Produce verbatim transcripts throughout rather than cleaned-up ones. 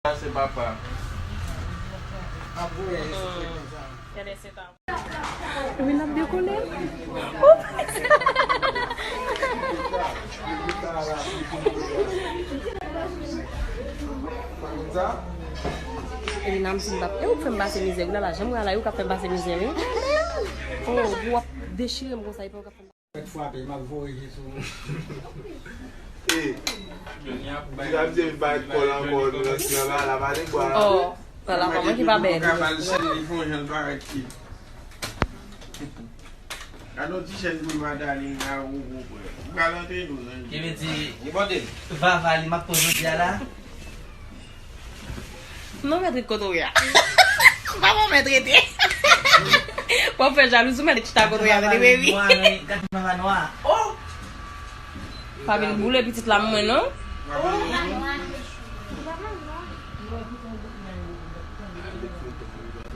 Sa se papa. Ap voye sou frekans sa. Wi, n ap dekole. Konn sa? E nan m fin bat. E ou k fè m pase mizè wi la la. Janm wè la, ou k ap fè m pase mizè wi. Oh, ou ap dechire m konsa, epi ou k ap fè m. Mèt frape, m ap voye je sou. E, ti la misye vin parèt kòl ankò nan la la pa de bwa. Oh, la la pa mwen ki pa bèl. Ka pral sèl li fon jan l parèt ki. Gade yon ti chèn pou Madalin la ou ou prè. Ou pral antre nou nan. Ki vle di Li pote. Vava li m ap poze jodi a la. Non, mèt rete kote w ye a. Pa bon mèt rete. W ap fè jalouzi, mèt chita kote w ye a, tande, baby. Nwa, men gade Vava nwa. Oh! Pa vin boule pitit la mwen non.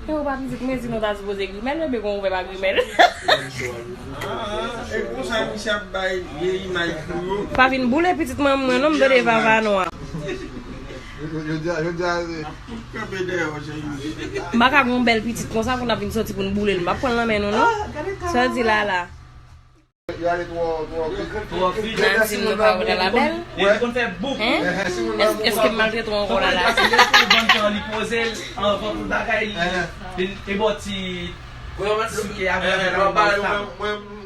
E ou pa pitit mwen, sinon ta sipoze grimèl, bebe, kon ou fè pa grimèl. Ah, e konsa misye ap bay vye imaj pou yo. Pa vin boule pitit manman mwen non, m tande Vava nwa. Yo di a, yo di a se. Kanpe dèyè w, cheri. M pa ka gon bèl pitit konsa pou n ap vin soti pou n boule l. M ap pran l nan men nou non. Sa w di la la. Yo ale twò twò vit. Twò vit. Nan di m nou pa wè la bèl. Li konn fè bouk. Hein? Ehe, si moun Est- nan Èske m maltrete w ankò la la? Li ban tan li poze l anvan pou bagay li. Li te bò ti souke avè avè la. Mwen